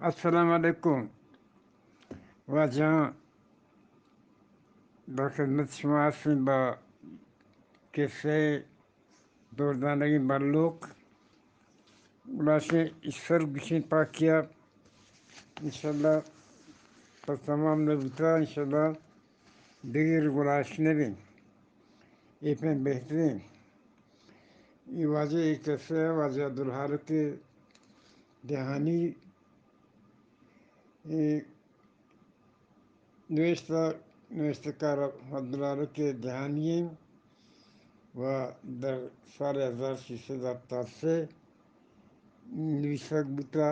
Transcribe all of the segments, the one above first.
السلام علیکم۔ واجہاں، در خدمت شما ہستیں با قصہ دوردانگیں بلوک۔ گڑا شے ایشی سر گشیں پاکیا، انشاءاللہ پہ تمام نہ بوتا، انشاءاللہ دگہ گڑا اش نہ بیں۔ اے پہ بہتریں۔ اے واجہ، اے قصہ واجہ عبدالخالق دہانی، اے نوشتہ، نوشتہ کار عبدالخالق دہانی انت و در سال ہزار سیصد ہپتاد سے نویسگ بوتا۔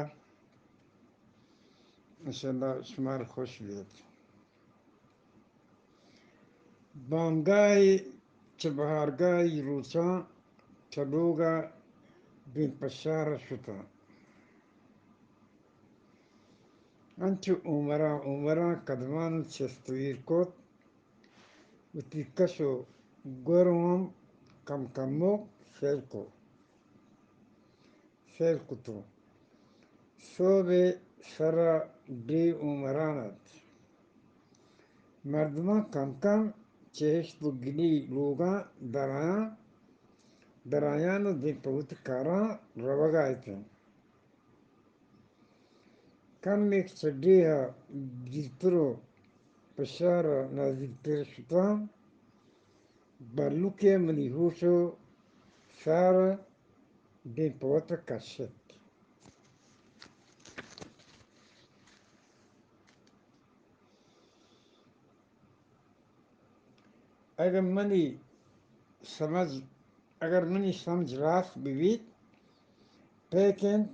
انشاءاللہ شمار خوش بیت۔ بامگاہے چہ بہارگاہی روچاں چہ لوگا دیم پہ شہر شتاں۔ انچو عمراں عمراں قدمان چست و ایر کت، وتی کش و گورم کم کموک سیل کت۔ سیل کتوں۔ سہب ءِ سر ءَ ڈیھ عمران ات۔ مردماں کم کم چہ ہشت و گلی لوگاں درایاں، درایان و دیم پہ وتی کاراں روگا اتنت۔ کمے کہ چہ ڈیھ ءَ دیرتر و پہ شہر ءَ نزیکتر شتاں، بلوکے منی ہوش و سر دیم پہ وت کشت۔ اگر منی سمجھ، اگر منی سمجھ راست بہ بیت، پہک انت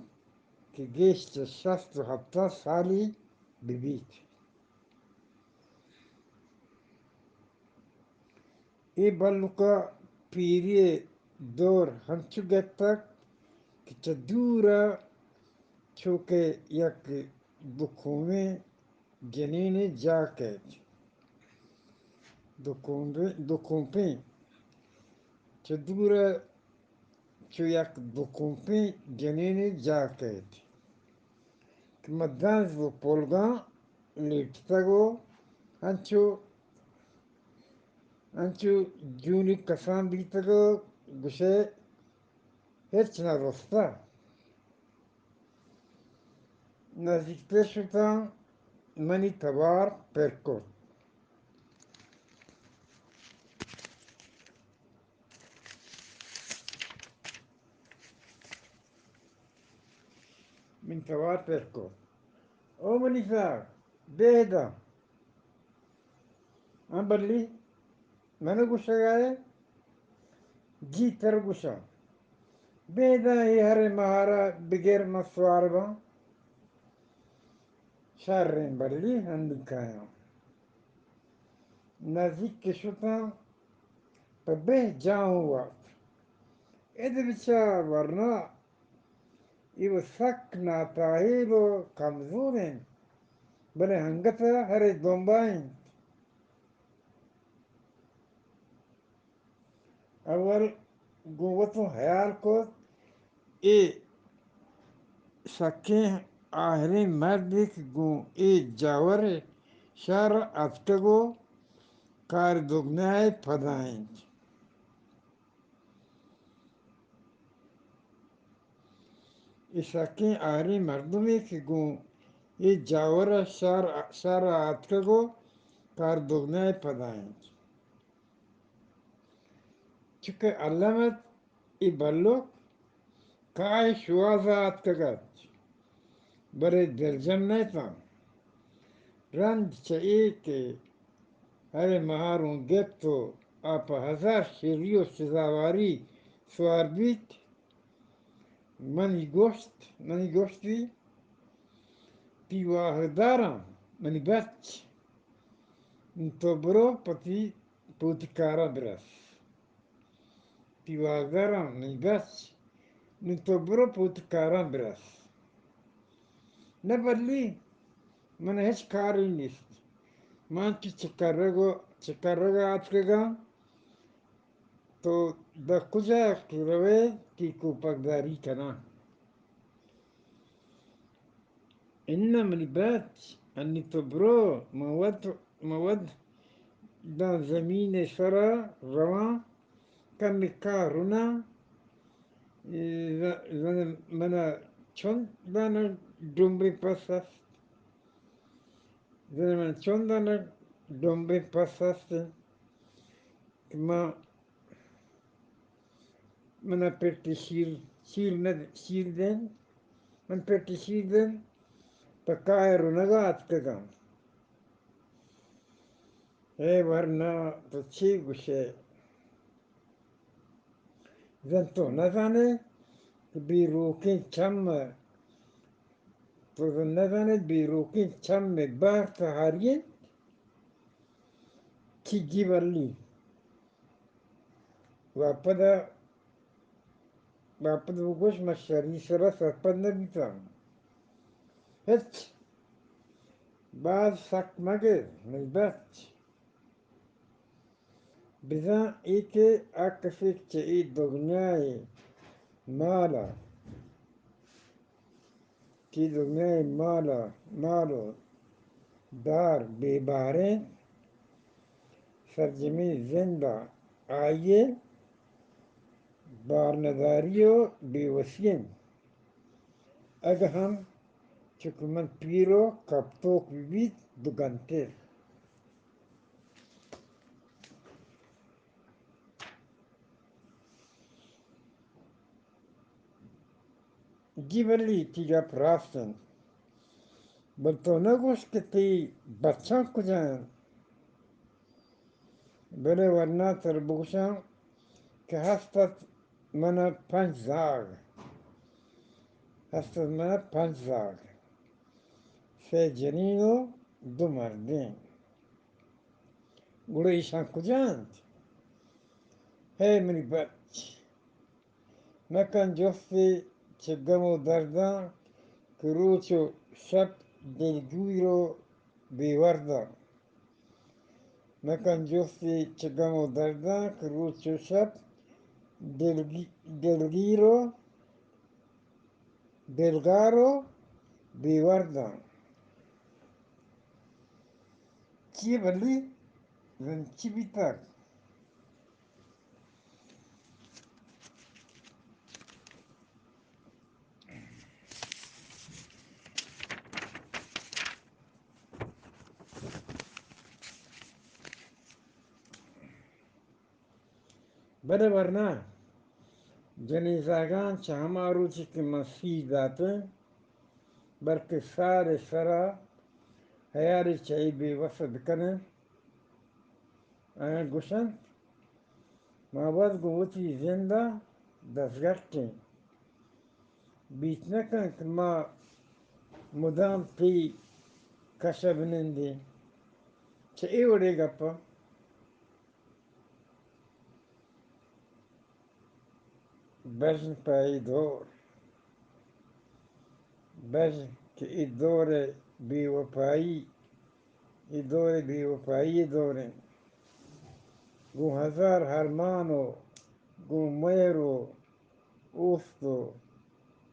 کہ گیش چہ شست و ہپتاد سالی بہ بیت۔ اے بلوک ءَ پیری ءِ دور ہنچو گپتگ کہ چہ دور ءَ چو کہ یک دو کومیں جنینے جاہ کئیت۔ دو کومپیں، دو کومپیں، چہ دور ءَ چو یک دو کومپیں جنینے جاہ کئیت کہ مداں زو پولگاں لیٹتگ و انچو، انچو جونی کسان بیتگ و گوشئے ہچ نہ رستہ۔ نزیکتر شتاں، منی توار پر کت۔ من توار پر کت۔ او منی سر، بے ادا۔ ہاں بلی، من گوشگا ئے؟ جی، تر گوشاں۔ بے ادا، اے ہرے مہارا بگر من سوار باں۔ شریں بلی، ہنو کایاں۔ نزیک کہ شتاں، پہ بہ جاہوں وارت۔ اد بچار ورنا، اے و سک ناتاہیل و کمزور انت، بلے انگت ء ہرے دمبا انت۔ اول گوں وتوں ہیال کت، اے سکیں آہریں مردے کہ گوں اے جاور ء شہر ء اتکگ و کار دگنیا ء پدا انت۔ اے سکیں آہریں مردمے کہ گوں اے جاور ء شہر، شہر ء آتکگ و کار دگنیا ء پدا انت۔ چکہ الم ات اے بلک کاہ ء شوہاز ء آتکگ ات، بلے دلجم نہ اتاں۔ رند چہ اے کہ ہرے مہاروں گپت و آ پہ ہزار شری و سزاواری سوار بیت، منی گوشت، منی گوشتی، تی واہگداراں منی بچ، نوں تو برو پتی پوتی کارا برس۔ تی واہگداراں منی بچ، نوں تو برو پوتی کاراں برس۔ نہ بلی، من ہچ کارے نیست۔ من کہ چکرگ و چکرگ آتکگاں، تو داں کجا کہ روئے، تی کوپگداری کناں۔ اناں منی بچ، انی تو برو، من وت، من وت داں زمین ءِ سرا رواں، کمے کار اناں، ز-، زن من ءَ چون دانگ ڈومبیں پس است، زن من ءَ چون دانگ ڈومبیں پس است کہ من من ءَ پٹی شیر، شیر نہ، شیر دیں، من پٹی شیر دیں، پہ کائے رونگا اتکگاں۔ اے ورنا، تو چی گوشے؟ زن تو نزانے کہ بے روکیں چم، تو زن نزانے بے روکیں چم بہر تہاری انت کہ جی بلی۔ و پدا، و پدا بگوش، من شری سرا سرپد نہ بیتاں۔ ہچ، باز سک مگر، منی بچ۔ بزاں اے کہ آ کسے چہ اے دگنیائے مالا کہ دگنیائے مالا، مال و دار بے باریں، سرجمیں زند ءَ آئی ءِ بارنداری و بے وسی انت۔ اگہ ہم چکہ من پیر و کپتوک بہ بیت، بگنتر۔ جی بلی، تی گپ راست انت۔ بل تو نہ گوشت کہ تی بچاں کجا انت؟ بلے ورنا تر بگوشاں کہ ہست ات من ءَ پنچ زاگ، ہست ات من ءَ پنچ زاگ، سے جنین و دو مردین۔ گڑا ایشاں کجا انت؟ ہے منی بچ، مکن جستے چہ گم و درداں کہ روچ و شپ دلگیر و بے ورداں۔ مکن جستے چہ گم و درداں کہ روچ و شپ دلگی-، دلگیر و دلگار و بے ورداں۔ چی بلی؟ زن چی بیتگ؟ بلے ورنا، جنین زاگاں چہ ہما روچی کہ من سیر داتیں، بلکہ سال ءِ سرا ہیالے چہ اے بے وس ءَ بکنیں۔ آیاں گوشنت، ما وت گوں وتی زند ءَ دزگٹ ایں۔ بیت نہ کنت کہ ما مدام تئی کش ءَ بنندیں۔ چہ اے وڑیں گپاں بژن پہ اے دور، بژن کہ اے دور ءِ بے وپائی، اے دور ءِ بے وپائی ءِ دور انت۔ گوں ہزار ارمان و گوں مہر و اوست و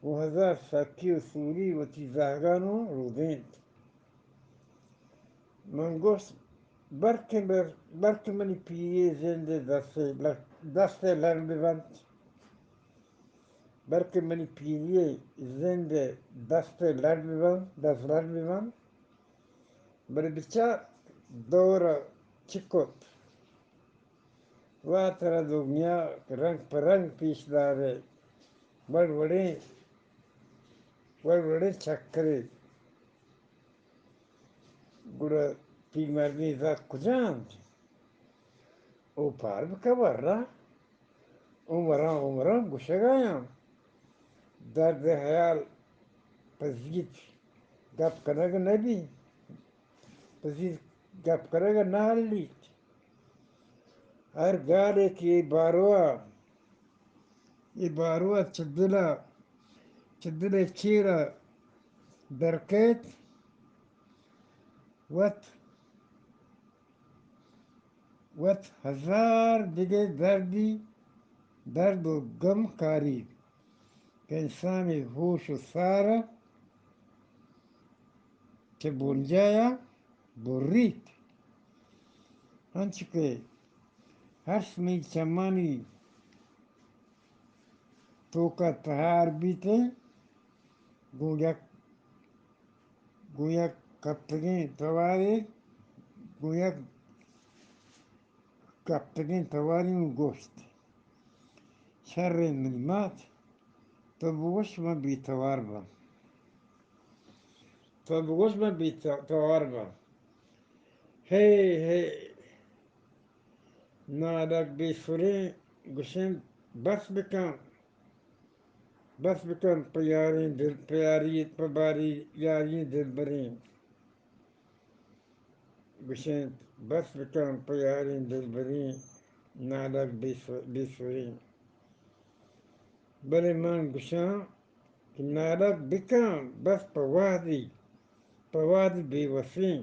گوں ہزار سکی و سوری وتی زہگاں نوں رودینت۔ من گوشت، بلکیں بر-، بلکیں منی پیری ءِ زند ءِ دست ءِ لر-، دست ءِ لر بہ بنت۔ بلکیں منی پیری ءِ زند ءِ دست ءِ لر بہ بنت، دست لر بہ بنت۔ بلے بچار دور ءَ چی کت۔ وا ترا دگنیا رنگ پہ رنگ پیش دارے، وڑ وڑیں، وڑ وڑیں چکرے۔ گڑا پیرمردیں زات کجا انت؟ اوپار بکن ورنا، عمراں عمراں گوشگ ءَ آں۔ درد ءِ ہیال پہ زیت گپ کنگ نہ بیت، پہ زیت گپ کنگ ءَ نہ ہلیت۔ ہر گالے کہ اے باروا، اے باروا چہ دل ءَ، چہ دل ءِ چیر ءَ در کیت، وت، وت ہزار دگہ دردی، درد و گم کاریت کہ انسان ءِ ہوش و سار ءَ چہ بنجاہ ءَ بریت، انچو کہ ارس منی چمانی توک ءَ تہار بیت، گوں یک، گوں یک کپتگیں توارے، گوں یک کپتگیں توارے ءَ گوشت، شریں منی مات، تو بگوش من بے توار باں۔ تو بگوش من بے ت-، توار باں۔ ہے، ہے، نالک بے سریں گوشنت، بس بکن، بس بکن، پہ یاریں دل، پہ یاری، پہ باری یاریں دلبریں۔ گوشنت، بس بکن، پہ یاریں دلبریں، نالک بے س-، بے سریں۔ بلے من گوشاں کہ نالک بکن، بس پہ وہدی، پہ وہدی بے وسیں،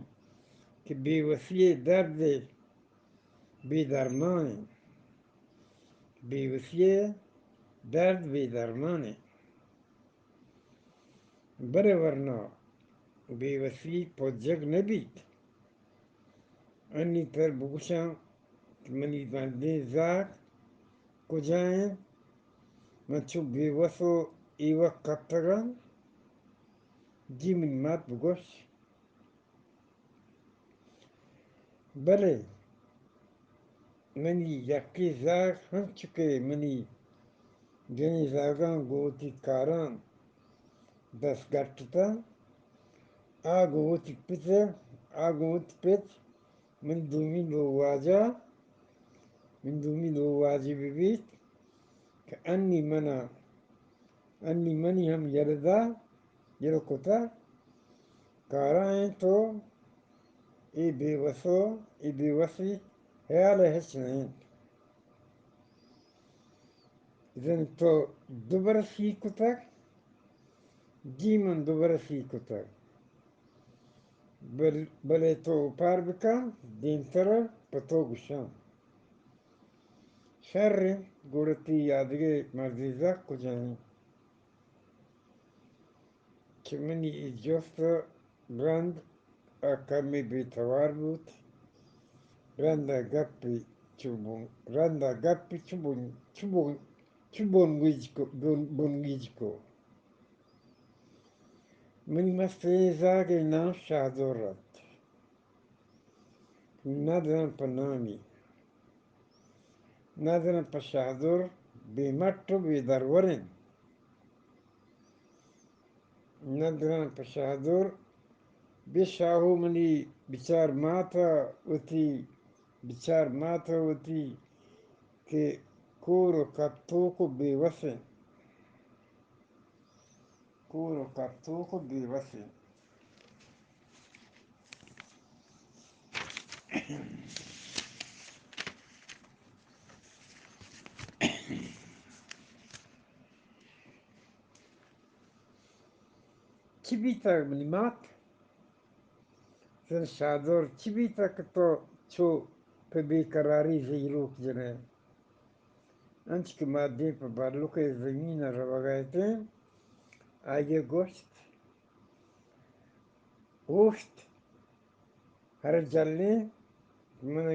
کہ بے وسی ءِ درد بے درمان انت۔ بے وسی ءِ درد بے درمان انت۔ بلے ورنا بے وسی پجگ نہ بیت۔ انی تر بگوشاں کہ منی بندیں زاگ کجا انت؟ من چو بے وس و ایوک کپتگاں۔ جی منی مات بگوش۔ بلے منی یکیں زاگ ہنچو کہ منی جنین زاگاں گوں وتی کاراں دست گٹتاں، آ گوں وتی پت، آ گوں وتی پت، منی دومی لوگ واجہ، منی دومی لوگ واجہ بہ بیت کہ انی منا، انی منی ہم یلہ دا، یلہ کتا، کارا انت و اے بے وسو، اے بے وسی ہیال ءَ ہچ نہ انت۔ زن تو دو برسی کتگ، جی من دو برسی کتگ۔ بل-، بلے تو اوپار بکن، دیمتر پہ تو گوشاں۔ شر انت، گڑا تئی آدگہ مردیں زاگ کجا انت؟ کہ منی اے جست ءَ رند ءَ کمے بے توار بوت۔ رند ءَ گپے چو بن-، رند ءَ گپے چو بن-، چو بن-، چو بنگیج کو-، بن-، بنگیج کو۔ منی مستریں زاگ ءِ نام شاہدور ات۔ ندراں پہ نامی، ندراں پہ شاہدور، بے مٹ و بے درور انت۔ ندراں پہ شاہدور، بے شاہو منی بچار مات ءَ وتی، بچار مات ءَ وتی کہ کور و کپتوک و بے وس انت۔ کور و کپتوک و بے وس انت۔ چی بیتگ منی مات؟ زن شاہدور، چی بیتگ کہ تو چو پہ بے قراری زہیروک جنئے؟ انچ کہ ما دیم پہ بلک ءِ زمین ءَ روگ ءَ اتیں، آئی ءَ گوشت، اوشت، ہر جلیں، من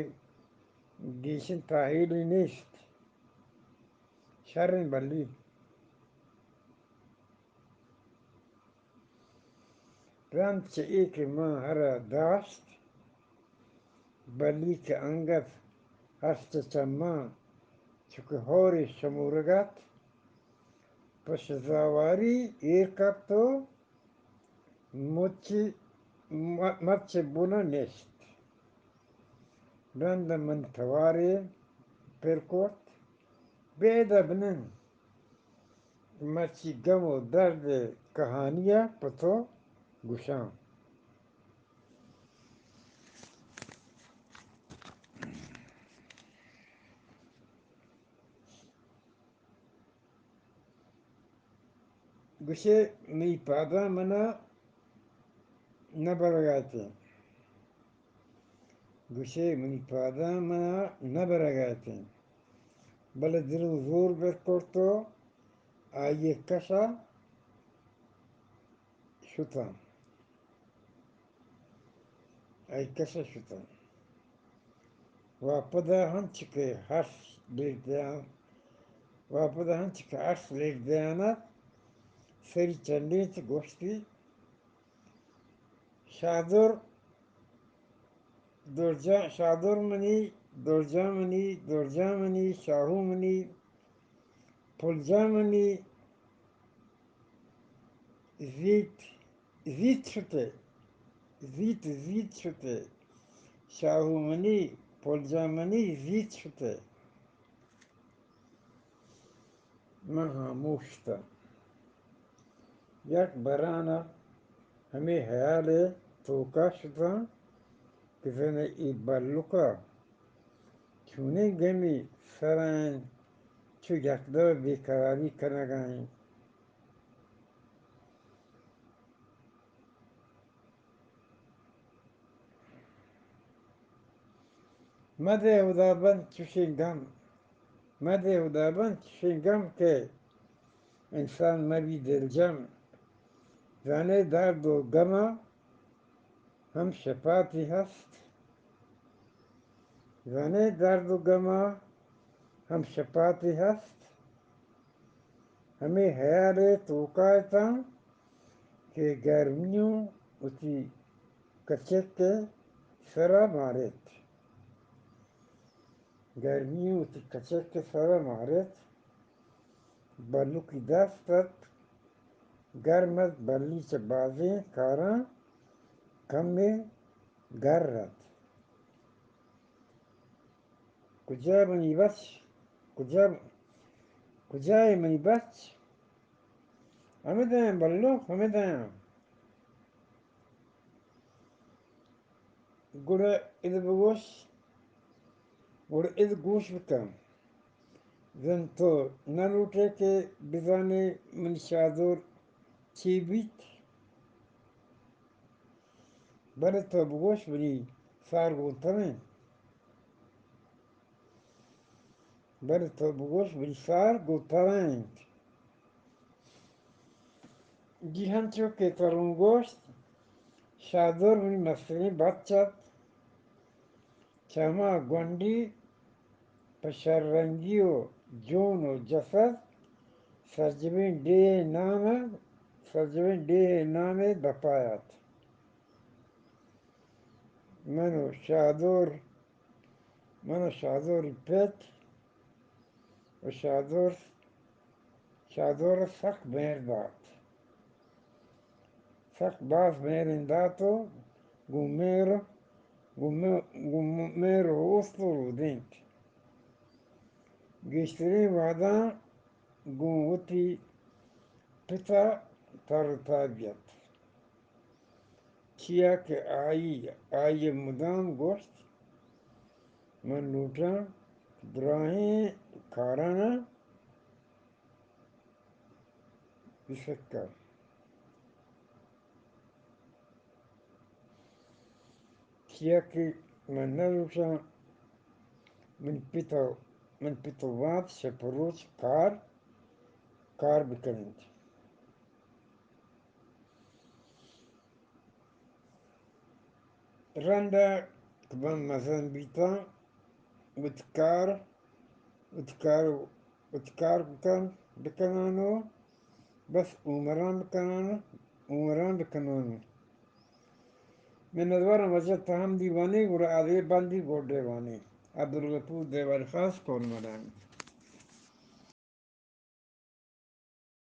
گیشیں تاہیلے نیست۔ شریں بلی۔ رند چہ اے کہ من ہر ءَ داشت، بلی کہ انگت ہست چماں چو کہ ہورے شمورگ ات، پہ شزاواری ایر کپت و مچی م-، مرچی بن ءَ نشت۔ رند ءَ من توارے پر کرت، بید ءَ بنند۔ مرچی گم و درد ءِ کہانی ءَ پہ تو گوشاں۔ گوشے منی پاداں منا نہ برگ ءَ اتیں۔ گوشے منی پاداں منا نہ برگ ءَ اتیں، بلے دل ءَ زور بر کرت و آئی ءَ کش ءَ شتاں۔ آئی کش ءَ شتاں۔ واپدا ہنچ کہ ہرس لیٹ دیان، واپدا ہنچ کہ ہرس لیٹ دیان ات، سری چنڈینت، گوشتی، شادر درجا، شادر منی، درجا منی، درجا منی، شاہو منی، پلجا منی، زیت، زیت شتے، زیت، زیت شتے، شاہو منی، پلجا منی، زیت شتے۔ من ہاموش اتاں۔ یک بران ءَ ہمے ہیال ءِ توک ءَ شتاں کہ زن اے بلک ءَ چونیں گمی سر ءَ انت، چو یک دو بے قراری کنگ ءَ انت۔ مدے ہدابند چشیں گم، مدے ہدابند چشیں گم کہ انسان مبی دلجم۔ زانے درد و گما ہم شپاتی ہست، زانے درد و گما ہم شپاتی ہست۔ ہمے ہیال ءِ توک ءَ اتاں کہ گرمیوں وتی کچک ءِ سر ءَ ماریت۔ گرمیوں وتی کچک ءِ سر ءَ ماریت۔ بلوکی دست ات، گرم ات، بلی چہ بازیں کاراں کمے گر ات۔ کجا منی بچ؟ کجا، کجا ئے منی بچ؟ ہمداں بلو، ہمداں۔ گڑا اِد بگوش، گڑا اِد گوش بکن۔ زن تو نہ لوٹے کہ بزانے منی شادور چی بیت؟ بلے تو بگوش منی سار گوں تریں۔ بلے تو بگوش منی سار گوں ترا انت۔ جی ہنچو کہ تروں گوشت، شادور منی مستریں بچ ات۔ چہ ہما گونڈی پہ شررنگی و جون و جسد سرجمیں ڈیھ ءِ نام ءَ، سرجمیں ڈیھ ءِ نام ءَ دپا ات۔ من و شادور، من و شادور ءِ پت و شادور، شادور ءَ سک مہر دات۔ سک باز مہر ایں دات و گوں مہر، گوں مہ-، گوں مہر و اوست و رودینت۔ گیشتریں وہداں گوں وتی پت ءَ تر و تاب ات۔ چیا کہ آئی، آئی ءَ مدام گوشت، من لوٹاں دراہیں کاراناں بسکاں۔ چیا کہ من نہ لوٹاں من پت ءُ، من پت ءُ مات شپ ءُ روچ کار، کار بکن انت۔ رند ءَ کہ من مزن بیتاں، وتی کار، وتی کار، وتی کار بکن، بکنان ءُ بس عمران بکنان، عمران بکنان۔ منتواراں واجہ تہ ہم دی وانی، گڑا آدگہ بندی گوڈے وانی۔ عبدالغفور دیوان خاص، کون مدان۔